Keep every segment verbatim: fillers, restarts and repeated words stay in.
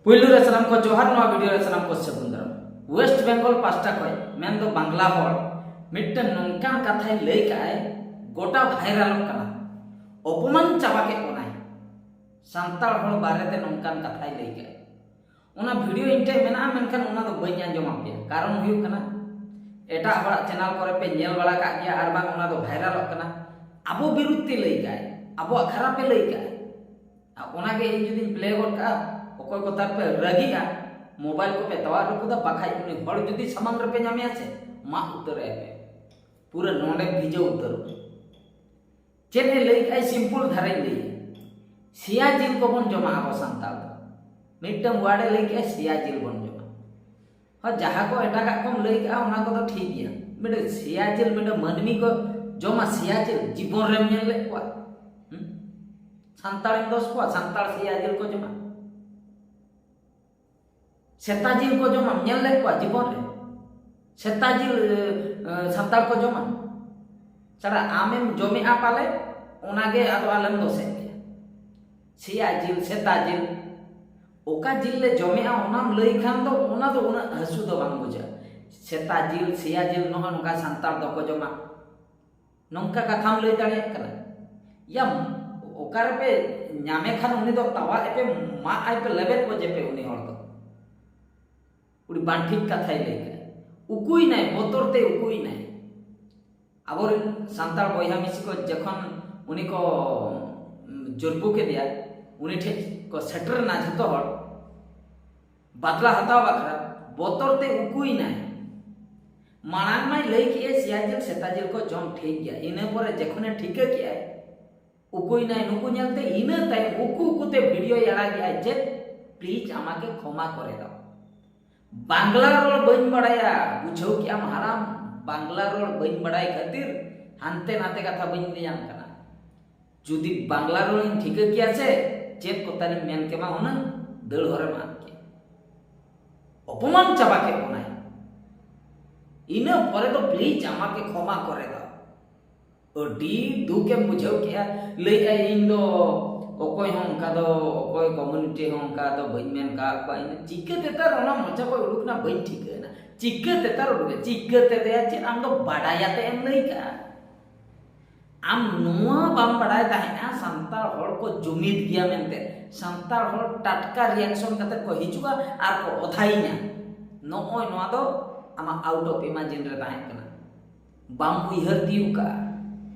ᱯᱩᱭᱞᱩ ᱨᱮ ᱥᱟᱱᱟᱢ ᱠᱚ ᱡᱚᱦᱟᱨ, ᱱᱚᱣᱟ ᱵᱷᱤᱰᱤᱭᱳ ᱨᱮ ᱥᱟᱱᱟᱢ ᱠᱚ ᱥᱟᱹᱜᱩᱱ ᱫᱟᱨᱟᱢ᱾ ᱳᱭᱮᱥᱴ ᱵᱮᱝᱜᱚᱞ ᱯᱟᱥᱴᱟ ᱠᱷᱚᱱ, ᱢᱮᱱᱫᱚ ᱵᱟᱝᱞᱟ ᱦᱚᱲ, ᱢᱤᱫᱴᱟᱝ ᱱᱚᱝᱠᱟᱱ ᱠᱟᱛᱷᱟᱭ ᱞᱟᱹᱭ ᱠᱟᱜᱼᱟᱭ, ᱜᱚᱴᱟ ᱵᱷᱟᱭᱨᱟᱞᱚᱜ ᱠᱟᱱᱟ, ᱚᱯᱚᱢᱟᱱ ᱪᱟᱵᱟ ᱠᱮᱫ ᱵᱚᱱᱟᱭ᱾ ᱥᱟᱱᱛᱟᱲ ᱦᱚᱲ ᱵᱟᱨᱮᱛᱮ ᱱᱚᱝᱠᱟᱱ ᱠᱟᱛᱷᱟᱭ ᱞᱟᱹᱭ ᱠᱟᱜᱼᱟᱭ᱾ ᱚᱱᱟ ᱵᱷᱤᱰᱤᱭᱳ ᱤᱧ ᱴᱷᱮᱱ ᱢᱮᱱᱟᱜᱼᱟ, ᱢᱮᱱᱠᱷᱟᱱ ᱚᱱᱟ ᱫᱚ ᱵᱟᱹᱧ ᱟᱸᱡᱚᱢ ᱟᱯᱮᱭᱟ᱾ ᱠᱟᱨᱚᱱ ᱦᱩᱭᱩᱜ ᱠᱟᱱᱟ, ᱮᱴᱟᱜ ᱦᱚᱲᱟᱜ ᱪᱮᱱᱮᱞ ᱠᱚᱨᱮ ᱯᱮ ᱧᱮᱞ ᱵᱟᱲᱟ ᱠᱟᱜ ᱜᱮᱭᱟ, ᱟᱨ ᱵᱟᱝ ᱚᱱᱟ ᱫᱚ ᱵᱷᱟᱭᱨᱟᱞᱚᱜ ᱠᱟᱱᱟ᱾ ᱟᱵᱚ ᱵᱤᱨᱩᱫᱷ ᱛᱮ ᱞᱟᱹᱭ ᱠᱟᱜᱼᱟᱭ, ᱟᱵᱚᱣᱟᱜ ᱠᱷᱟᱨᱟᱯ ᱮ ᱞᱟᱹᱭ ᱠᱟᱜᱼᱟᱭ᱾ ᱟᱨ ᱚᱱᱟᱜᱮ ᱤᱧ ᱡᱩᱫᱤᱧ ᱯᱞᱮ ᱜᱚᱫ ᱠᱟᱜᱼᱟ, ᱚᱠᱚᱭ ᱠᱚ ᱛᱟᱨ ᱯᱮ ᱨᱟᱹᱜᱤᱜᱼᱟ, ᱢᱳᱵᱟᱭᱤᱞ ᱠᱚᱯᱮ ᱛᱟᱣᱟᱜ ᱨᱟᱹᱯᱩᱫᱟ, ᱵᱟᱠᱷᱟᱡ ᱩᱱᱤ ᱦᱚᱲ ᱡᱩᱫᱤ ᱥᱟᱢᱟᱝ ᱨᱮᱯᱮ ᱧᱟᱢᱮᱭᱟ ᱥᱮ, ᱢᱟᱜ ᱩᱛᱟᱹᱨᱟᱭᱟ ᱯᱮ, ᱯᱩᱨᱟᱹ ᱱᱚᱰᱮ ᱵᱷᱤᱡᱟᱹᱣ ᱩᱛᱟᱹᱨᱚᱜᱼᱟ᱾ ᱪᱮᱫ ᱮ ᱞᱟᱹᱭ ᱠᱟᱜᱼᱟᱭ, ᱥᱤᱢᱯᱩᱞ ᱫᱷᱟᱨᱟᱧ ᱞᱟᱹᱭᱟ᱾ ᱥᱮᱭᱟ ᱡᱤᱞ ᱠᱚᱵᱚᱱ ᱡᱚᱢᱟ ᱟᱵᱚ ᱥᱟᱱᱛᱟᱲ ᱫᱚ᱾ ᱢᱤᱫᱴᱟᱝ ᱣᱟᱨᱰ ᱮ ᱞᱟᱹᱭ ᱠᱮᱜᱼᱟ, ᱥᱮᱭᱟ ᱡᱤᱞ ᱵᱚᱱ ᱡᱚᱢᱟ᱾ ᱦᱚᱸ, ᱡᱟᱦᱟᱸ ᱠᱚ ᱮᱴᱟᱜᱟᱜ ᱠᱚᱢ ᱞᱟᱹᱭ ᱠᱟᱜᱼᱟ, ᱚᱱᱟ ᱠᱚᱫᱚ ᱴᱷᱤᱠ ᱜᱮᱭᱟ᱾ ᱢᱤᱫᱴᱟᱝ ᱥᱮᱭᱟ ᱡᱤᱞ, ᱢᱤᱫᱴᱟᱝ ᱢᱟᱹᱱᱢᱤ ᱠᱚ ᱡᱚᱢᱟ ᱥᱮᱭᱟ ᱡᱤᱞ, ᱡᱤᱵᱚᱱ ᱨᱮᱢ ᱧᱮᱞ ᱞᱮᱫ ᱠᱚᱣᱟ? ᱦᱩᱸ? ᱥᱟᱱᱛᱟᱲᱮᱢ ᱫᱚᱥ ᱠᱚᱣᱟ, ᱥᱟᱱᱛᱟᱲ ᱥᱮᱭᱟ ᱡᱤᱞ ᱠᱚ ᱡᱚᱢᱟ? ᱥᱮᱛᱟ ᱡᱤᱞ ᱠᱚ ᱡᱚᱢᱟᱢ ᱧᱮᱞ ᱞᱮᱫ ᱠᱚᱣᱟ ᱡᱤᱵᱚᱱ ᱨᱮ? ᱥᱮᱛᱟ ᱡᱤᱞ, ᱮ, ᱥᱟᱱᱛᱟᱲ ᱠᱚ ᱡᱚᱢᱟ? ᱪᱷᱟᱲᱟ ᱟᱢᱮᱢ ᱡᱚᱢᱮᱜᱼᱟ ᱯᱟᱞᱮ, ᱚᱱᱟᱜᱮ ᱟᱫᱚ ᱟᱞᱮᱢ ᱫᱚᱥᱮᱫ ᱞᱮᱭᱟ᱾ ᱥᱮᱭᱟ ᱡᱤᱞ, ᱥᱮᱛᱟ ᱡᱤᱞ, ᱚᱠᱟ ᱡᱤᱞ ᱞᱮ ᱡᱚᱢᱮᱜᱼᱟ ᱚᱱᱟᱢ ᱞᱟᱹᱭ ᱠᱷᱟᱱ ᱫᱚ ᱚᱱᱟ ᱫᱚ ᱩᱱᱟᱹᱜ ᱦᱟᱹᱥᱩ ᱫᱚ ᱵᱟᱝ ᱵᱩᱡᱷᱟᱹᱜᱼᱟ᱾ ᱥᱮᱛᱟ ᱡᱤᱞ, ᱥᱮᱭᱟ ᱡᱤᱞ, ᱱᱚᱜᱼᱚ ᱱᱚᱝᱠᱟ ᱥᱟᱱᱛᱟᱲ ᱫᱚᱠᱚ ᱡᱚᱢᱟ, ᱱᱚᱝᱠᱟ ᱠᱟᱛᱷᱟᱢ ᱞᱟᱹᱭ ᱫᱟᱲᱮᱭᱟᱜ ᱠᱟᱱᱟ? ᱭᱟ, ᱚᱠᱟ ᱨᱮᱯᱮ ᱧᱟᱢᱮ ᱠᱷᱟᱱ ᱩᱱᱤ ᱫᱚ ᱛᱟᱣᱟᱜ ᱮᱯᱮ, ᱢᱟᱜ ᱟᱭ ᱯᱮ, ᱞᱮᱵᱮᱫ ᱜᱚᱡᱮ ᱯᱮ ᱩᱱᱤ ᱦᱚᱲ ᱫᱚ᱾ ᱩᱱᱤ ᱵᱟᱝ ᱴᱷᱤᱠ ᱠᱟᱛᱷᱟᱭ ᱞᱟᱹᱭ ᱠᱟᱜᱼᱟ᱾ ᱩᱠᱩᱭᱱᱟᱭ, ᱵᱚᱛᱚᱨ ᱛᱮ ᱩᱠᱩᱭᱱᱟᱭ᱾ ᱟᱵᱚᱨᱮᱱ ᱥᱟᱱᱛᱟᱲ ᱵᱚᱭᱦᱟ ᱢᱤᱥᱤ ᱠᱚ ᱡᱚᱠᱷᱚᱱ ᱩᱱᱤ ᱠᱚ, ᱩᱢ, ᱡᱩᱨᱯᱩ ᱠᱮᱫᱮᱭᱟ, ᱩᱱᱤ ᱴᱷᱮᱡ ᱠᱚ ᱥᱮᱴᱮᱨ ᱮᱱᱟ ᱡᱷᱚᱛᱚ ᱦᱚᱲ ᱵᱟᱫᱞᱟ ᱦᱟᱛᱟᱣ ᱵᱟᱠᱷᱨᱟ, ᱵᱚᱛᱚᱨ ᱛᱮ ᱩᱠᱩᱭᱱᱟᱭ᱾ ᱢᱟᱲᱟᱝ ᱢᱟᱭ ᱞᱟᱹᱭ ᱠᱮᱜᱼᱟ, ᱥᱮᱭᱟ ᱡᱤᱞ, ᱥᱮᱛᱟ ᱡᱤᱞ ᱠᱚ ᱡᱚᱢ ᱴᱷᱤᱠ ᱜᱮᱭᱟ᱾ ᱤᱱᱟᱹ ᱯᱚᱨᱮ ᱡᱚᱠᱷᱚᱱᱮ ᱴᱷᱤᱠᱟᱹ ᱠᱮᱜᱼᱟᱭ, ᱩᱠᱩᱭᱱᱟᱭ ᱱᱩᱠᱩ ᱧᱮᱞᱛᱮ, ᱤᱱᱟᱹ ᱛᱟᱭᱚᱢ ᱩᱠᱩ ᱩᱠᱩᱛᱮ ᱵᱷᱤᱰᱤᱭᱳᱭ ᱟᱲᱟᱜᱮᱜᱼᱟᱭ, ᱪᱮᱫ, "ᱯᱞᱤᱡ ᱟᱢᱟᱠᱮ ᱠᱷᱚᱢᱟ ᱠᱚᱨᱮ ᱫᱟᱣ"᱾ ᱵᱟᱝᱞᱟ ᱨᱚᱲ ᱵᱟᱹᱧ ᱵᱟᱲᱟᱭᱟ, ᱵᱩᱡᱷᱟᱹᱣ ᱠᱮᱜᱼᱟᱢ ᱦᱟᱲᱟᱢ, ᱵᱟᱝᱞᱟ ᱨᱚᱲ ᱵᱟᱹᱧ ᱵᱟᱲᱟᱭ ᱠᱷᱟᱹᱛᱤᱨ ᱦᱟᱱᱛᱮ ᱱᱟᱛᱮ ᱠᱟᱛᱷᱟ ᱵᱟᱹᱧ ᱞᱟᱹᱭᱟᱢ ᱠᱟᱱᱟ᱾ ᱡᱩᱫᱤ ᱵᱟᱝᱞᱟ ᱨᱚᱲᱤᱧ ᱴᱷᱤᱠᱟᱹ ᱠᱮᱭᱟ ᱥᱮ, ᱪᱮᱫ ᱠᱚᱛᱟᱞᱤᱧ ᱢᱮᱱ ᱠᱮᱢᱟ ᱦᱩᱱᱟᱹᱝ, ᱫᱟᱹᱲ ᱦᱚᱨᱮᱢ ᱟᱫ ᱠᱮᱭᱟ᱾ ᱚᱯᱚᱢᱟᱱ ᱪᱟᱵᱟ ᱠᱮᱫ ᱵᱚᱱᱟᱭ᱾ ᱤᱱᱟᱹ ᱯᱚᱨᱮ ᱫᱚ ᱯᱞᱤᱡ ᱟᱢᱟᱠᱮ ᱠᱷᱚᱢᱟ ᱠᱚᱨᱮ ᱫᱟᱣ᱾ ᱟᱹᱰᱤ ᱫᱩᱠᱮᱢ ᱵᱩᱡᱷᱟᱹᱣ ᱠᱮᱜᱼᱟ᱾ ᱞᱟᱹᱭᱮᱜᱼᱟᱭ, "ᱤᱧ ᱫᱚ ᱚᱠᱚᱭ ᱦᱚᱸ ᱚᱱᱠᱟ ᱫᱚ, ᱚᱠᱚᱭ ᱠᱚᱢᱤᱭᱩᱱᱤᱴᱤ ᱦᱚᱸ ᱚᱱᱠᱟ ᱫᱚ ᱵᱟᱹᱧ ᱢᱮᱱ ᱠᱟᱜ ᱠᱚᱣᱟ ᱤᱧ ᱫᱚ᱾ ᱪᱤᱠᱟᱹᱛᱮ ᱛᱟᱨ ᱚᱱᱟ ᱢᱚᱪᱟ ᱠᱷᱚᱱ ᱩᱰᱩᱠ ᱮᱱᱟ ᱵᱟᱹᱧ ᱴᱷᱤᱠᱟᱹ ᱮᱱᱟ᱾ ᱪᱤᱠᱟᱹᱛᱮ ᱛᱟᱨ ᱩᱰᱩᱠ ᱮᱱᱟ? ᱪᱤᱠᱟᱹᱛᱮ ᱫᱚᱭᱟ ᱪᱮᱫ ᱟᱢ ᱫᱚ ᱵᱟᱰᱟᱭ ᱟᱛᱮ ᱮᱢ ᱞᱟᱹᱭ ᱠᱟᱜᱼᱟ? ᱟᱢ ᱱᱚᱣᱟ ᱵᱟᱢ ᱵᱟᱰᱟᱭ ᱛᱟᱦᱮᱸᱜᱼᱟ ᱥᱟᱱᱛᱟᱲ ᱦᱚᱲ ᱠᱚ ᱡᱩᱢᱤᱫ ᱜᱮᱭᱟ ᱢᱮᱱᱛᱮ? ᱥᱟᱱᱛᱟᱲ ᱦᱚᱲ ᱴᱟᱴᱠᱟ ᱨᱤᱭᱟᱠᱥᱚᱱ ᱠᱟᱛᱮ ᱠᱚ ᱦᱤᱡᱩᱜᱼᱟ ᱟᱨ ᱠᱚ ᱚᱛᱷᱟᱭᱤᱧᱟ᱾ ᱱᱚᱜᱼᱚᱭ ᱱᱚᱣᱟ ᱫᱚ ᱟᱢᱟᱜ ᱟᱣᱩᱴ ᱚᱯᱷ ᱤᱢᱟᱡᱤᱱ ᱨᱮ ᱛᱟᱦᱮᱸ ᱠᱟᱱᱟ, ᱵᱟᱢ ᱩᱭᱦᱟᱹᱨ ᱛᱤᱭᱳᱜ ᱠᱟᱜᱼᱟ᱾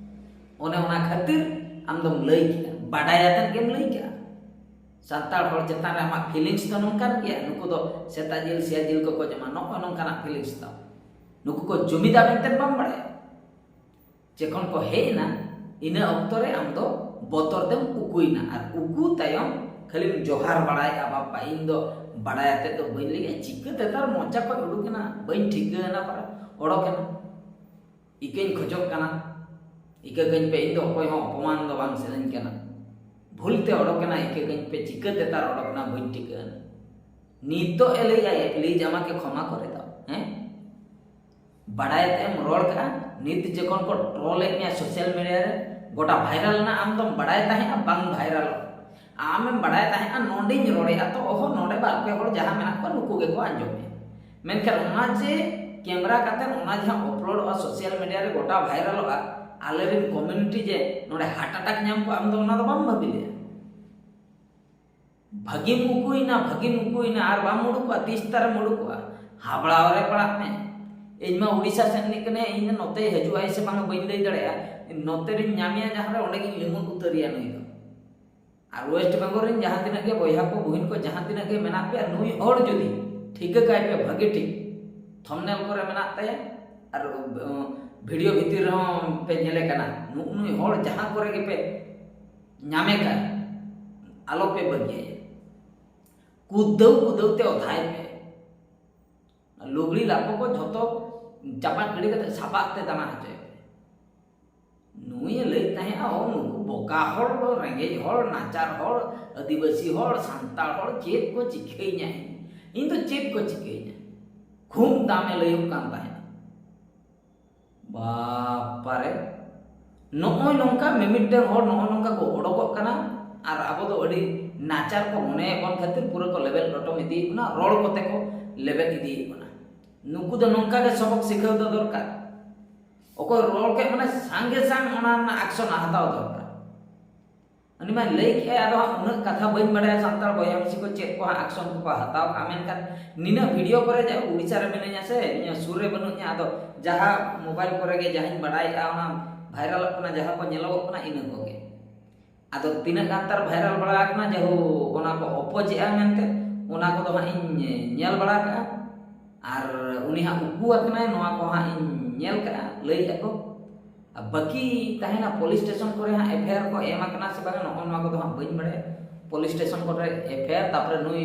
ᱚᱱᱮ ᱚᱱᱟ ᱠᱷᱟᱹᱛᱤᱨ ᱟᱢ ᱫᱚᱢ ᱞᱟᱹᱭ ᱠᱮᱜᱼᱟ, ᱵᱟᱰᱟᱭ ᱟᱛᱮᱫ ᱜᱮᱢ ᱞᱟᱹᱭ ᱠᱮᱜᱼᱟ᱾ ᱥᱟᱱᱛᱟᱲ ᱦᱚᱲ ᱪᱮᱛᱟᱱ ᱨᱮ ᱟᱢᱟᱜ ᱯᱷᱤᱞᱤᱝᱥ ᱫᱚ ᱱᱚᱝᱠᱟᱱ ᱜᱮᱭᱟ, ᱱᱩᱠᱩ ᱫᱚ ᱥᱮᱛᱟ ᱡᱤᱞ ᱥᱮᱭᱟ ᱡᱤᱞ ᱠᱚᱠᱚ ᱡᱚᱢᱟ, ᱱᱚᱜᱼᱚ ᱱᱚᱝᱠᱟᱱᱟᱜ ᱯᱷᱤᱞᱤᱝᱥ ᱫᱚ᱾ ᱱᱩᱠᱩ ᱠᱚ ᱡᱩᱢᱤᱫᱟ ᱢᱮᱱᱛᱮ ᱵᱟᱢ ᱵᱟᱲᱟᱭᱟ? ᱡᱚᱠᱷᱚᱱ ᱠᱚ ᱦᱮᱡ ᱮᱱᱟ, ᱤᱱᱟᱹ ᱚᱠᱛᱚ ᱨᱮ ᱟᱢ ᱫᱚ ᱵᱚᱛᱚᱨ ᱛᱮᱢ ᱩᱠᱩᱭᱮᱱᱟ, ᱟᱨ ᱩᱠᱩ ᱛᱟᱭᱚᱢ ᱠᱷᱟᱹᱞᱤᱢ ᱡᱚᱦᱟᱨ ᱵᱟᱲᱟᱭᱮᱫᱼᱟ, "ᱵᱟᱯᱟ, ᱤᱧ ᱫᱚ ᱵᱟᱲᱟᱭ ᱟᱛᱮᱫ ᱫᱚ ᱵᱟᱹᱧ ᱞᱟᱹᱭᱮᱫᱼᱟ, ᱪᱤᱠᱟᱹᱛᱮ ᱛᱟᱨ ᱢᱚᱪᱟ ᱠᱷᱚᱱ ᱩᱰᱩᱠ ᱮᱱᱟ, ᱵᱟᱹᱧ ᱴᱷᱤᱠᱟᱹ ᱮᱱᱟ, ᱯᱟᱨᱟ ᱚᱰᱚᱠ ᱮᱱᱟ᱾ ᱤᱠᱟᱹᱧ ᱠᱷᱚᱡᱚᱜ ᱠᱟᱱᱟ, ᱤᱠᱟᱹ ᱠᱟᱹᱧ ᱯᱮ, ᱤᱧ ᱫᱚ ᱚᱠᱚᱭ ᱦᱚᱸ ᱚᱯᱚᱢᱟᱱ ᱫᱚ ᱵᱟᱝ ᱥᱟᱱᱟᱧ ᱠᱟᱱᱟ, ᱵᱷᱩᱞ ᱛᱮ ᱚᱰᱚᱠ ᱮᱱᱟ, ᱤᱠᱟᱹ ᱠᱟᱹᱧ ᱯᱮ, ᱪᱤᱠᱟᱹᱛᱮ ᱛᱟᱨ ᱚᱰᱚᱠ ᱮᱱᱟ ᱵᱟᱹᱧ ᱴᱷᱤᱠᱟᱹ ᱮᱱᱟ᱾" ᱱᱤᱛᱚᱜ ᱮ ᱞᱟᱹᱭᱮᱫᱼᱟ, "ᱯᱞᱤᱡᱽ ᱟᱢᱟᱠᱮ ᱠᱷᱚᱢᱟ ᱠᱚᱨᱮ ᱫᱟᱣ", ᱦᱮᱸ? ᱵᱟᱰᱟᱭ ᱛᱮᱢ ᱨᱚᱲ ᱠᱟᱜᱼᱟ, ᱱᱤᱛ ᱡᱚᱠᱷᱚᱱ ᱠᱚ ᱴᱨᱚᱞᱮᱫ ᱢᱮᱭᱟ ᱥᱳᱥᱟᱞ ᱢᱤᱰᱤᱭᱟ ᱨᱮ, ᱜᱚᱴᱟ ᱵᱷᱟᱭᱨᱟᱞ ᱮᱱᱟ, ᱟᱢ ᱫᱚᱢ ᱵᱟᱰᱟᱭ ᱛᱟᱦᱮᱸᱜᱼᱟ ᱵᱟᱝ ᱵᱷᱟᱭᱨᱟᱞᱚᱜ, ᱟᱢᱮᱢ ᱵᱟᱰᱟᱭ ᱛᱟᱦᱮᱸᱜᱼᱟ ᱱᱚᱰᱮᱧ ᱨᱚᱲᱮᱜᱼᱟ, ᱛᱚ ᱚᱦᱚ, ᱱᱚᱰᱮ ᱵᱟᱨ ᱯᱮ ᱦᱚᱲ ᱡᱟᱦᱟᱸ ᱢᱮᱱᱟᱜ ᱠᱚᱣᱟ ᱱᱩᱠᱩ ᱜᱮᱠᱚ ᱟᱸᱡᱚᱢᱮᱜᱼᱟ᱾ ᱢᱮᱱᱠᱷᱟᱱ ᱚᱱᱟ ᱡᱮ ᱠᱮᱢᱨᱟ ᱠᱟᱛᱮ ᱚᱱᱟ ᱡᱟᱦᱟᱸ ᱟᱯᱞᱳᱰᱚᱜᱼᱟ ᱥᱳᱥᱟᱞ ᱢᱤᱰᱤᱭᱟ ᱨᱮ, ᱜᱚᱴᱟ ᱵᱷᱟᱭᱨᱟᱞᱚᱜᱼᱟ, ᱟᱞᱮᱨᱮᱱ ᱠᱚᱢᱤᱭᱩᱱᱤᱴᱤ ᱡᱮ ᱱᱚᱰᱮ ᱦᱟᱨᱴ ᱮᱴᱟᱠ ᱧᱟᱢ ᱠᱚᱣᱟ, ᱟᱢ ᱫᱚ ᱚᱱᱟ ᱫᱚ ᱵᱟᱢ ᱵᱷᱟᱹᱵᱤ ᱞᱮᱜᱼᱟ? ᱵᱷᱟᱹᱜᱤᱢ ᱩᱠᱩᱭᱮᱱᱟ, ᱵᱷᱟᱹᱜᱤᱢ ᱩᱠᱩᱭᱮᱱᱟ, ᱟᱨ ᱵᱟᱢ ᱩᱰᱩᱠᱚᱜᱼᱟ, ᱛᱤᱥ ᱛᱟᱨᱮᱢ ᱩᱰᱩᱠᱚᱜᱼᱟ? ᱦᱟᱵᱲᱟᱣ ᱨᱮ ᱯᱟᱲᱟᱜ ᱢᱮ᱾ ᱤᱧ ᱢᱟ ᱩᱲᱤᱥᱥᱟ ᱥᱮᱱ ᱨᱤᱱᱤᱡ ᱠᱟᱹᱱᱟᱹᱧ, ᱤᱧ ᱫᱚ ᱱᱚᱛᱮ ᱦᱤᱡᱩᱜᱼᱟᱭ ᱥᱮ ᱵᱟᱝ ᱵᱟᱹᱧ ᱞᱟᱹᱭ ᱫᱟᱲᱮᱭᱟᱜᱼᱟ᱾ ᱱᱚᱛᱮ ᱨᱤᱧ ᱧᱟᱢᱮᱭᱟ ᱡᱟᱦᱟᱸ ᱨᱮ, ᱚᱸᱰᱮ ᱜᱤᱧ ᱞᱤᱢᱩᱱ ᱩᱛᱟᱹᱨᱮᱭᱟ ᱱᱩᱭ ᱫᱚ᱾ ᱟᱨ ᱳᱭᱮᱥᱴ ᱵᱮᱝᱜᱚᱞ ᱨᱤᱱ ᱡᱟᱦᱟᱸ ᱛᱤᱱᱟᱹᱜ ᱜᱮ ᱵᱚᱭᱦᱟ ᱠᱚ, ᱵᱩᱦᱤᱱ ᱠᱚ, ᱡᱟᱦᱟᱸ ᱛᱤᱱᱟᱹᱜ ᱜᱮ ᱢᱮᱱᱟᱜ ᱯᱮᱭᱟ, ᱱᱩᱭ ᱦᱚᱲ ᱡᱩᱫᱤ ᱴᱷᱤᱠᱟᱹ ᱠᱟᱭ ᱯᱮ ᱵᱷᱟᱹᱜᱤ ᱴᱷᱤᱠ, ᱛᱷᱟᱢᱵᱽᱱᱮᱞ ᱠᱚᱨᱮ ᱢᱮᱱᱟᱜ ᱛᱟᱭᱟ ᱟᱨ, ᱩ, ᱵᱷᱤᱰᱤᱭᱳ ᱵᱷᱤᱛᱤᱨ ᱨᱮᱦᱚᱸ ᱯᱮ ᱧᱮᱞᱮ ᱠᱟᱱᱟ, ᱱᱩᱜᱼᱩ ᱱᱩᱭ ᱦᱚᱲ ᱡᱟᱦᱟᱸ ᱠᱚᱨᱮ ᱜᱮᱯᱮ ᱧᱟᱢᱮ ᱠᱟᱱ, ᱟᱞᱚ ᱯᱮ ᱵᱟᱹᱜᱤᱭᱟᱭᱟ᱾ ᱠᱩᱫᱟᱹᱣ ᱠᱩᱫᱟᱹᱣ ᱛᱮ ᱚᱛᱷᱟᱭ ᱯᱮ᱾ ᱞᱩᱜᱽᱲᱤ ᱞᱟᱯᱚ ᱠᱚ ᱡᱷᱚᱛᱚ ᱪᱟᱯᱟᱫ ᱜᱤᱰᱤ ᱠᱟᱛᱮ ᱥᱟᱯᱟᱜ ᱛᱮ ᱫᱟᱬᱟ ᱦᱚᱪᱚᱭ ᱯᱮ᱾ ᱱᱩᱭᱮ ᱞᱟᱹᱭ ᱛᱟᱦᱮᱸᱜᱼᱟ, "ᱚ, ᱱᱩᱠᱩ ᱵᱚᱠᱟ ᱦᱚᱲ, ᱨᱮᱸᱜᱮᱡ ᱦᱚᱲ, ᱱᱟᱪᱟᱨ ᱦᱚᱲ, ᱟᱹᱫᱤᱵᱟᱹᱥᱤ ᱦᱚᱲ, ᱥᱟᱱᱛᱟᱲ ᱦᱚᱲ ᱪᱮᱫ ᱠᱚ ᱪᱤᱠᱟᱹᱭᱤᱧᱟ? ᱤᱧ ᱫᱚ ᱪᱮᱫ ᱠᱚ ᱪᱤᱠᱟᱹᱭᱤᱧᱟ?" ᱠᱷᱩᱵ ᱫᱟᱢᱮ ᱞᱟᱹᱭᱚᱜ ᱠᱟᱱ ᱛᱟᱦᱮᱸᱫ᱾ ᱵᱟᱯᱟᱨᱮ, ᱱᱚᱜᱼᱚᱭ ᱱᱚᱝᱠᱟ ᱢᱤᱢᱤᱫᱴᱟᱝ ᱦᱚᱲ ᱱᱚᱜᱼᱚᱭ ᱱᱚᱝᱠᱟ ᱠᱚ ᱚᱰᱚᱠᱚᱜ ᱠᱟᱱᱟ᱾ ᱟᱨ ᱟᱵᱚ ᱫᱚ ᱟᱹᱰᱤ ᱱᱟᱪᱟᱨ ᱠᱚ ᱢᱚᱱᱮᱭᱮᱫ ᱵᱚᱱ ᱠᱷᱟᱹᱛᱤᱨ ᱯᱩᱨᱟᱹ ᱠᱚ ᱞᱮᱵᱮᱫ ᱞᱚᱴᱚᱢ ᱤᱫᱤᱭᱮᱫ ᱵᱚᱱᱟ, ᱨᱚᱲ ᱠᱚᱛᱮ ᱠᱚ ᱞᱮᱵᱮᱫ ᱤᱫᱤᱭᱮᱫ ᱵᱚᱱᱟ᱾ ᱱᱩᱠᱩ ᱫᱚ ᱱᱚᱝᱠᱟ ᱜᱮ ᱥᱚᱵᱚᱠ ᱥᱤᱠᱷᱟᱹᱣ ᱫᱚ ᱫᱚᱨᱠᱟᱨ᱾ ᱚᱠᱚᱭ ᱨᱚᱲ ᱠᱮᱫ ᱢᱟᱱᱮ ᱥᱟᱸᱜᱮ ᱥᱟᱝ ᱚᱱᱟ ᱨᱮᱱᱟᱜ ᱟᱠᱥᱚᱱ ᱦᱟᱛᱟᱣ ᱫᱚᱨᱠᱟᱨ᱾ ᱩᱱᱤ ᱢᱟᱭ ᱞᱟᱹᱭ ᱠᱮᱫᱼᱟ, ᱟᱫᱚ ᱦᱟᱸᱜ ᱩᱱᱟᱹᱜ ᱠᱟᱛᱷᱟ ᱵᱟᱹᱧ ᱵᱟᱲᱟᱭᱟ ᱥᱟᱱᱛᱟᱲ ᱵᱚᱭᱦᱟ ᱢᱤᱥᱤ ᱠᱚ ᱪᱮᱫ ᱠᱚ ᱦᱟᱸᱜ ᱟᱠᱥᱚᱱ ᱠᱚᱠᱚ ᱦᱟᱛᱟᱣ ᱠᱟᱜᱼᱟ, ᱢᱮᱱᱠᱷᱟᱱ ᱱᱤᱱᱟᱹᱜ ᱵᱷᱤᱰᱤᱭᱳ ᱠᱚᱨᱮ ᱡᱮ ᱩᱲᱤᱥᱥᱟ ᱨᱮ ᱢᱤᱱᱟᱹᱧᱟ ᱥᱮ, ᱤᱧᱟᱹᱜ ᱥᱩᱨ ᱨᱮ ᱵᱟᱹᱱᱩᱧᱟ, ᱟᱫᱚ ᱡᱟᱦᱟᱸ ᱢᱳᱵᱟᱭᱤᱞ ᱠᱚᱨᱮ ᱜᱮ ᱡᱟᱦᱟᱸᱧ ᱵᱟᱲᱟᱭᱮᱫᱼᱟ, ᱚᱱᱟ ᱵᱷᱟᱭᱨᱟᱞᱚᱜ ᱠᱟᱱᱟ, ᱡᱟᱦᱟᱸ ᱠᱚ ᱧᱮᱞᱚᱜᱚᱜ ᱠᱟᱱᱟ, ᱤᱱᱟᱹ ᱠᱚᱜᱮ᱾ ᱟᱫᱚ ᱛᱤᱱᱟᱹᱜ ᱜᱟᱱ ᱛᱟᱨ ᱵᱷᱟᱭᱨᱟᱞ ᱵᱟᱲᱟ ᱟᱠᱟᱱᱟ, ᱡᱟᱦᱳ, ᱚᱱᱟ ᱠᱚ ᱚᱯᱚᱡᱮᱜᱼᱟ ᱢᱮᱱᱛᱮ, ᱚᱱᱟ ᱠᱚᱫᱚ ᱦᱟᱸᱜ ᱤᱧ ᱧᱮᱞ ᱵᱟᱲᱟ ᱠᱟᱜᱼᱟ᱾ ᱟᱨ ᱩᱱᱤ ᱦᱟᱸᱜ ᱩᱠᱩ ᱟᱠᱟᱱᱟᱭ, ᱱᱚᱣᱟ ᱠᱚ ᱦᱟᱸᱜ ᱤᱧ ᱧᱮᱞ ᱠᱟᱜᱼᱟ, ᱞᱟᱹᱭᱮᱜᱼᱟ ᱠᱚ᱾ ᱟᱨ ᱵᱟᱹᱠᱤ ᱛᱟᱦᱮᱱᱟ ᱯᱩᱞᱤᱥ ᱥᱴᱮᱥᱚᱱ ᱠᱚᱨᱮ ᱦᱟᱸᱜ ᱮᱯᱷ ᱟᱭ ᱟᱨ ᱠᱚ ᱮᱢ ᱟᱠᱟᱱᱟ ᱥᱮ ᱵᱟᱝᱟ, ᱱᱚᱜᱼᱚ ᱱᱚᱣᱟ ᱠᱚᱫᱚ ᱦᱟᱸᱜ ᱵᱟᱹᱧ ᱵᱟᱲᱟᱭᱟ᱾ ᱯᱩᱞᱤᱥ ᱥᱴᱮᱥᱚᱱ ᱠᱚᱨᱮ ᱮᱯᱷ ᱟᱭ ᱟᱨ, ᱛᱟᱨᱯᱚᱨᱮ ᱱᱩᱭ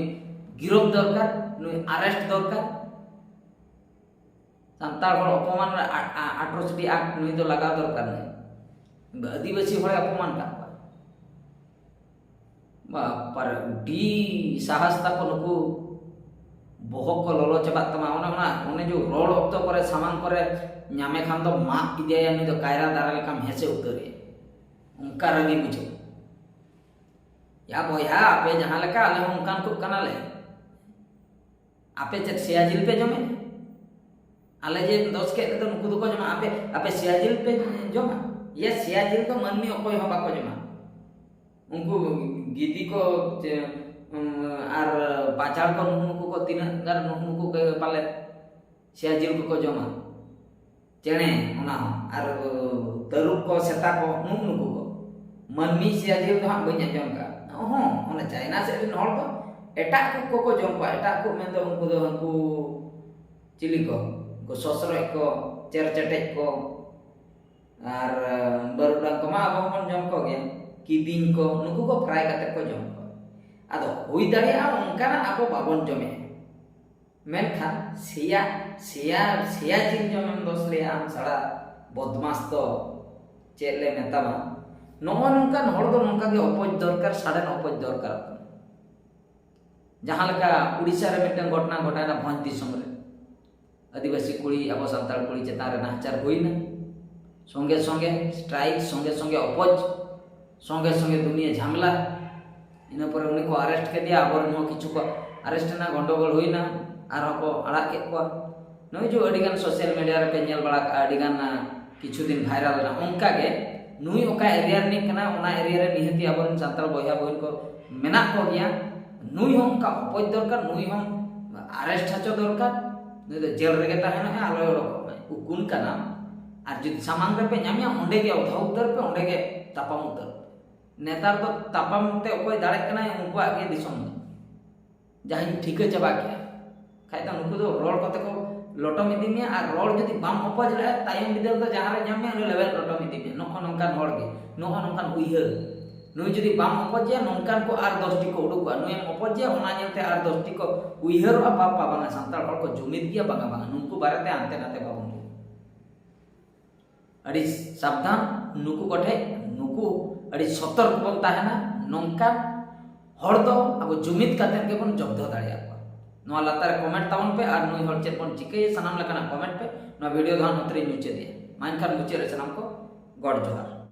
ᱜᱤᱨᱚᱯ ᱫᱚᱨᱠᱟᱨ, ᱱᱩᱭ ᱟᱨᱮᱥᱴ ᱫᱚᱨᱠᱟᱨ᱾ ᱥᱟᱱᱛᱟᱲ ᱦᱚᱲ ᱚᱯᱚᱢᱟᱱ ᱨᱮ ᱟ-, ᱟ-, ᱟᱴᱨᱚᱥᱤᱴᱤ ᱟᱠᱴ ᱱᱩᱭ ᱫᱚ ᱞᱟᱜᱟᱣ ᱫᱚᱨᱠᱟᱨ ᱱᱩᱭ᱾ ᱟᱹᱫᱤᱵᱟᱹᱥᱤ ᱦᱚᱲᱮ ᱚᱯᱚᱢᱟᱱ ᱠᱟᱜ ᱠᱚᱣᱟ᱾ ᱵᱟᱯᱟᱨᱮ, ᱟᱹᱰᱤ ᱥᱟᱦᱟᱥ ᱛᱟᱠᱚ ᱱᱩᱠᱩ᱾ ᱵᱚᱦᱚᱜ ᱠᱚ ᱞᱚᱞᱚ ᱪᱟᱵᱟᱜ ᱛᱟᱢᱟ᱾ ᱚᱱᱮ ᱚᱱᱟ, ᱚᱱᱮ ᱡᱮ ᱨᱚᱲ ᱚᱠᱛᱚ ᱠᱚᱨᱮ ᱥᱟᱢᱟᱝ ᱠᱚᱨᱮ ᱧᱟᱢᱮ ᱠᱷᱟᱱ ᱫᱚ ᱢᱟᱜ ᱤᱫᱤᱭᱟᱭᱟ, ᱱᱩᱭ ᱫᱚ ᱠᱟᱭᱨᱟ ᱫᱟᱨᱮ ᱞᱮᱠᱟᱢ ᱦᱮᱸᱥᱮ ᱩᱛᱟᱹᱨᱮᱭᱟ᱾ ᱚᱱᱠᱟ ᱨᱟᱹᱜᱤ ᱵᱩᱡᱷᱟᱹᱜᱼᱟ᱾ ᱭᱟ ᱵᱚᱭᱦᱟ, ᱟᱯᱮ ᱡᱟᱦᱟᱸ ᱞᱮᱠᱟ, ᱟᱞᱮ ᱦᱚᱸ ᱚᱱᱠᱟᱱ ᱠᱚ ᱠᱟᱱᱟᱞᱮ᱾ ᱟᱯᱮ ᱪᱮᱫ ᱥᱮᱭᱟ ᱡᱤᱞ ᱯᱮ ᱡᱚᱢᱮᱫ? ᱟᱞᱮ ᱡᱮ ᱫᱚᱥ ᱠᱮᱫ ᱨᱮᱫᱚ ᱱᱩᱠᱩ ᱫᱚᱠᱚ ᱡᱚᱢᱟ, ᱟᱯᱮ, ᱟᱯᱮ ᱥᱮᱭᱟ ᱡᱤᱞ ᱯᱮ ᱡᱚᱢᱟ? ᱭᱟ, ᱥᱮᱭᱟ ᱡᱤᱞ ᱫᱚ ᱢᱟᱹᱱᱢᱤ ᱚᱠᱚᱭ ᱦᱚᱸ ᱵᱟᱠᱚ ᱡᱚᱢᱟ᱾ ᱩᱱᱠᱩ ᱜᱤᱫᱤ ᱠᱚ, ᱪᱮ, ᱩᱢ, ᱟᱨ ᱯᱟᱪᱟᱲ ᱠᱚ, ᱱᱩᱠᱩ ᱱᱩᱠᱩ ᱠᱚ ᱛᱤᱱᱟᱹᱜ ᱜᱟᱱ ᱱᱩᱠᱩ ᱱᱩᱠᱩ ᱜᱮ ᱯᱟᱞᱮ ᱥᱮᱭᱟ ᱡᱤᱞ ᱠᱚᱠᱚ ᱡᱚᱢᱟ᱾ ᱪᱮᱬᱮ ᱚᱱᱟ ᱦᱚᱸ, ᱟᱨ ᱛᱟᱹᱨᱩᱵ ᱠᱚ, ᱥᱮᱛᱟ ᱠᱚ, ᱱᱩᱠᱩ ᱱᱩᱠᱩ ᱠᱚ᱾ ᱢᱟᱹᱱᱢᱤ ᱥᱮᱭᱟ ᱡᱤᱞ ᱫᱚ ᱦᱟᱸᱜ ᱵᱟᱹᱧ ᱟᱸᱡᱚᱢ ᱠᱟᱜᱼᱟ᱾ ᱚᱦᱚᱸ, ᱚᱱᱟ ᱪᱟᱭᱱᱟ ᱥᱮᱫ ᱨᱮᱱ ᱦᱚᱲ ᱫᱚ ᱮᱴᱟᱜ ᱠᱚ ᱠᱚᱠᱚ ᱡᱚᱢ ᱠᱚᱣᱟ, ᱮᱴᱟᱜ ᱠᱚ ᱢᱮᱱᱫᱚ ᱩᱱᱠᱩ ᱫᱚ ᱦᱟᱹᱱᱠᱩ ᱪᱤᱞᱤ ᱠᱚ, ᱩᱱᱠᱩ ᱥᱚᱥᱨᱚᱡ ᱠᱚ, ᱪᱮᱨ ᱪᱮᱴᱮᱡ ᱠᱚ, ᱟᱨ ᱵᱟᱹᱨᱩᱰᱟᱝ ᱠᱚᱢᱟ ᱟᱵᱚ ᱦᱚᱸᱵᱚᱱ ᱡᱚᱢ ᱠᱚᱜᱮ, ᱠᱤᱫᱤᱧ ᱠᱚ, ᱱᱩᱠᱩ ᱠᱚ ᱯᱷᱨᱟᱭ ᱠᱟᱛᱮ ᱠᱚ ᱡᱚᱢ ᱠᱚᱣᱟ᱾ ᱟᱫᱚ ᱦᱩᱭ ᱫᱟᱲᱮᱭᱟᱜᱼᱟ ᱚᱱᱠᱟᱱᱟᱜ ᱟᱵᱚ ᱵᱟᱵᱚᱱ ᱡᱚᱢᱮᱫᱼᱟ᱾ ᱢᱮᱱᱠᱷᱟᱱ ᱥᱮᱭᱟ, ᱥᱮᱭᱟ, ᱥᱮᱭᱟ ᱡᱤᱞ ᱡᱚᱢᱮᱢ ᱫᱚᱥ ᱞᱮᱭᱟ ᱟᱢ ᱥᱟᱲᱟ ᱵᱚᱫᱢᱟᱥ ᱫᱚ ᱪᱮᱫ ᱞᱮ ᱢᱮᱛᱟᱢᱟ? ᱱᱚᱜᱼᱚ ᱱᱚᱝᱠᱟᱱ ᱦᱚᱲ ᱫᱚ ᱱᱚᱝᱠᱟ ᱜᱮ ᱚᱯᱚᱡ ᱫᱚᱨᱠᱟᱨ, ᱥᱟᱰᱮᱱ ᱚᱯᱚᱡ ᱫᱚᱨᱠᱟᱨ᱾ ᱡᱟᱦᱟᱸ ᱞᱮᱠᱟ ᱩᱲᱤᱥᱥᱟ ᱨᱮ ᱢᱤᱫᱴᱟᱝ ᱜᱷᱚᱴᱚᱱᱟ ᱜᱷᱚᱴᱟᱭᱮᱱᱟ ᱵᱷᱚᱸᱡᱽ ᱫᱤᱥᱚᱢ ᱨᱮ, ᱟᱹᱫᱤᱵᱟᱹᱥᱤ ᱠᱩᱲᱤ, ᱟᱵᱚ ᱥᱟᱱᱛᱟᱲ ᱠᱩᱲᱤ ᱪᱮᱛᱟᱱ ᱨᱮ ᱱᱟᱦᱟᱪᱟᱨ ᱦᱩᱭᱱᱟ, ᱥᱚᱸᱜᱮ ᱥᱚᱸᱜᱮ ᱥᱴᱨᱟᱭᱤᱠ, ᱥᱚᱸᱜᱮ ᱥᱚᱸᱜᱮ ᱚᱯᱚᱡ, ᱥᱚᱸᱜᱮ ᱥᱚᱸᱜᱮ ᱫᱩᱱᱤᱭᱟᱹ ᱡᱷᱟᱢᱮᱞᱟ᱾ ᱤᱱᱟᱹ ᱯᱚᱨᱮ ᱩᱱᱤ ᱠᱚ ᱟᱨᱮᱥᱴ ᱠᱮᱫᱮᱭᱟ, ᱟᱵᱚᱨᱮᱱ ᱦᱚᱸ ᱠᱤᱪᱷᱩ ᱠᱚ ᱟᱨᱮᱥᱴ ᱮᱱᱟ, ᱜᱚᱱᱰᱚᱜᱳᱞ ᱦᱩᱭᱱᱟ, ᱟᱨᱦᱚᱸ ᱠᱚ ᱟᱲᱟᱜ ᱠᱮᱫ ᱠᱚᱣᱟ᱾ ᱱᱩᱭ ᱡᱮ ᱟᱹᱰᱤᱜᱟᱱ ᱥᱳᱥᱟᱞ ᱢᱤᱰᱤᱭᱟ ᱨᱮᱯᱮ ᱧᱮᱞ ᱵᱟᱲᱟ ᱠᱟᱜᱼᱟ, ᱟᱹᱰᱤᱜᱟᱱ, ᱟᱸ, ᱠᱤᱪᱷᱩ ᱫᱤᱱ ᱵᱷᱟᱭᱨᱟᱞ ᱮᱱᱟ᱾ ᱚᱱᱠᱟ ᱜᱮ ᱱᱩᱭ ᱚᱠᱟ ᱮᱨᱤᱭᱟ ᱨᱤᱱᱤᱡ ᱠᱟᱱᱟ, ᱚᱱᱟ ᱮᱨᱤᱭᱟ ᱨᱮ ᱱᱤᱦᱟᱹᱛᱤ ᱟᱵᱚᱨᱮᱱ ᱥᱟᱱᱛᱟᱲ ᱵᱚᱭᱦᱟ ᱵᱚᱦᱤᱱ ᱠᱚ ᱢᱮᱱᱟᱜ ᱠᱚᱜᱮᱭᱟ᱾ ᱱᱩᱭ ᱦᱚᱸ ᱚᱱᱠᱟ ᱚᱯᱚᱡᱽ ᱫᱚᱨᱠᱟᱨ, ᱱᱩᱭ ᱦᱚᱸ ᱟᱨᱮᱥᱴ ᱦᱚᱪᱚ ᱫᱚᱨᱠᱟᱨ᱾ ᱱᱩᱭ ᱫᱚ ᱡᱮᱞ ᱨᱮᱜᱮ ᱛᱟᱦᱮᱱᱚᱜᱼᱟ, ᱟᱞᱚᱭ ᱚᱰᱚᱠᱚᱜ ᱢᱟ᱾ ᱩᱠᱩᱱ ᱠᱟᱱᱟᱢ, ᱟᱨ ᱡᱩᱫᱤ ᱥᱟᱢᱟᱝ ᱨᱮᱯᱮ ᱧᱟᱢᱮᱭᱟ, ᱚᱸᱰᱮ ᱜᱮ ᱚᱫᱷᱟ ᱩᱛᱟᱹᱨ ᱯᱮ, ᱚᱸᱰᱮ ᱜᱮ ᱛᱟᱯᱟᱢ ᱩᱛᱟᱹᱨ ᱯᱮ᱾ ᱱᱮᱛᱟᱨ ᱫᱚ ᱛᱟᱯᱟᱢ ᱛᱮ ᱚᱠᱚᱭ ᱫᱟᱲᱮᱜ ᱠᱟᱱᱟᱭ, ᱩᱱᱠᱩᱣᱟᱜ ᱜᱮ ᱫᱤᱥᱚᱢ ᱫᱚ᱾ ᱡᱟᱦᱟᱸᱧ ᱴᱷᱤᱠᱟᱹ ᱪᱟᱵᱟ ᱠᱮᱜᱼᱟ᱾ ᱠᱷᱟᱡ ᱫᱚ ᱱᱩᱠᱩ ᱫᱚ ᱨᱚᱲ ᱠᱚᱛᱮ ᱠᱚ ᱞᱚᱴᱚᱢ ᱤᱫᱤ ᱢᱮᱭᱟ, ᱟᱨ ᱨᱚᱲ ᱡᱩᱫᱤ ᱵᱟᱢ ᱚᱯᱚᱡᱽ ᱞᱮᱜᱼᱟ, ᱛᱟᱭᱚᱢ ᱵᱤᱫᱟᱹᱞ ᱫᱚ ᱡᱟᱦᱟᱸ ᱨᱮ ᱧᱟᱢ ᱢᱮᱭᱟ, ᱩᱱᱤ ᱞᱮᱵᱮᱫ ᱞᱚᱴᱚᱢ ᱤᱫᱤ ᱢᱮᱭᱟ᱾ ᱱᱚᱜᱼᱚ ᱱᱚᱝᱠᱟᱱ ᱦᱚᱲ ᱜᱮ, ᱱᱚᱜᱼᱚ ᱱᱚᱝᱠᱟᱱ ᱩᱭᱦᱟᱹᱨ᱾ ᱱᱩᱭ ᱡᱩᱫᱤ ᱵᱟᱢ ᱚᱯᱚᱡᱽ ᱮᱭᱟ, ᱱᱚᱝᱠᱟᱱ ᱠᱚ ᱟᱨ ᱫᱚᱥ ᱴᱤ ᱠᱚ ᱩᱰᱩᱠᱚᱜᱼᱟ᱾ ᱱᱩᱭᱮᱢ ᱚᱯᱚᱡᱽ ᱮᱭᱟ, ᱚᱱᱟ ᱧᱮᱞᱛᱮ ᱟᱨ ᱫᱚᱥ ᱴᱤ ᱠᱚ ᱩᱭᱦᱟᱹᱨᱚᱜᱼᱟ, ᱵᱟᱯ ᱵᱟᱵᱟᱝᱟ, ᱥᱟᱱᱛᱟᱲ ᱦᱚᱲ ᱠᱚ ᱡᱩᱢᱤᱫ ᱜᱮᱭᱟ, ᱵᱟᱝᱟ ᱵᱟᱝᱟ, ᱱᱩᱠᱩ ᱵᱟᱨᱮᱛᱮ ᱦᱟᱱᱛᱮ ᱱᱟᱛᱮ ᱵᱟᱵᱚᱱ ᱞᱟᱹᱭᱟ᱾ ᱟᱹᱰᱤ ᱥᱟᱵᱫᱷᱟᱱ ᱱᱩᱠᱩ ᱠᱚᱴᱷᱮᱡ, ᱱᱩᱠᱩ ᱟᱹᱰᱤ ᱥᱚᱛᱚᱨᱠ ᱵᱚᱱ ᱛᱟᱦᱮᱱᱟ᱾ ᱱᱚᱝᱠᱟᱱ ᱦᱚᱲ ᱫᱚ ᱟᱵᱚ ᱡᱩᱢᱤᱫ ᱠᱟᱛᱮ ᱜᱮᱵᱚᱱ ᱡᱚᱵᱫᱷᱚ ᱫᱟᱲᱮᱭᱟᱠᱚᱣᱟ᱾ ᱱᱚᱣᱟ ᱞᱟᱛᱟᱨ ᱨᱮ ᱠᱚᱢᱮᱱᱴ ᱛᱟᱵᱚᱱ ᱯᱮ, ᱟᱨ ᱱᱩᱭ ᱦᱚᱲ ᱪᱮᱫ ᱵᱚᱱ ᱪᱤᱠᱟᱹᱭᱟ, ᱥᱟᱱᱟᱢ ᱞᱮᱠᱟᱱᱟᱜ ᱠᱚᱢᱮᱱᱴ ᱯᱮ᱾ ᱱᱚᱣᱟ ᱵᱷᱤᱰᱤᱭᱳ ᱫᱚ ᱦᱟᱸᱜ ᱱᱚᱛᱮ ᱨᱮᱧ ᱢᱩᱪᱟᱹᱫᱮᱜᱼᱟ᱾ ᱢᱟ ᱮᱱᱠᱷᱟᱱ ᱢᱩᱪᱟᱹᱫ ᱨᱮ ᱥᱟᱱᱟᱢ ᱠᱚ ᱜᱚᱰ ᱡᱚᱦᱟᱨ᱾